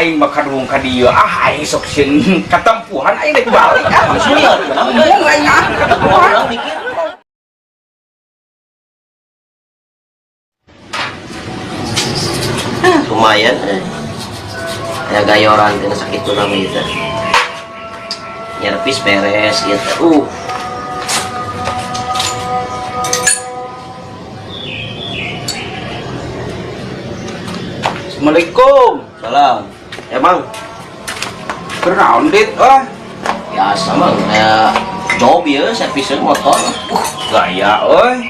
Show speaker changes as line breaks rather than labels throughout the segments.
Aing mah kadung ka dieu, ah, aing sok sieun katempuhan, aing rek balik ah.
Lieur.
Embung aing ah katempuhan.
Urang mikir. Ah, lumayan eh. Ya gayoran tina sakit tuh nama itu. Nyerpis beres gitu.
Assalamualaikum.
Salam. Emang
Kunaon, Dit? Ah,
biasa mah kayak job ya servisnya motor.
Gaya euy.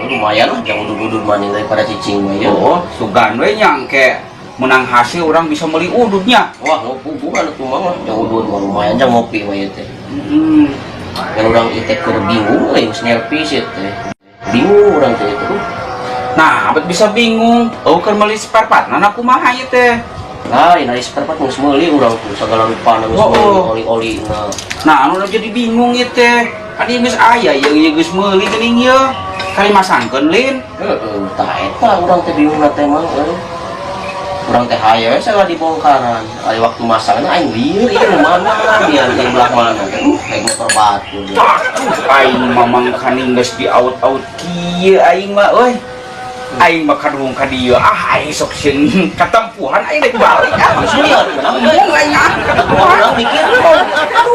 Lumayan lah, jangan udud-udud maning daripada cicing mah ya.
Oh, sugan we nyangke menang hasil orang bisa beli ududnya.
Wah, ngopi bukan tuh mah, jangan udud mah lumayan, jangan ngopi mah ya teh. Kan orang itu keur bingung euy geus nyervis ya teh. Bingung orang teh itu.
Nah, abet bisa bingung. Oh, keur meuli spare part nah kumaha ieu teh?
Lain ari spare part geus meuli urang tuh segala rupa geus
Oh,
meuli
oh.
oli-oli na.
Nah, anu jadi bingung ieu teh. Kan ieu geus aya ieu, ieu geus meuli geuning ieu. Kali masangkeun lin.
Heeh, tah eta urang teh bingung teh mah euy. Urang teh hayo we sagala dibongkaran. Ari waktu masangna aing lieur ieu nu mana biar di belah mana. Kayak motor batu.
Aduh, aing mah mangkaning geus di out-out kieu aing mah euy. Aing mah kadung ka dieu, ah, aing sok sieun katempuhan, aing rek balik ah.
Lieur.
Embung aing ah katempuhan.
Urang mikir.
Aduh.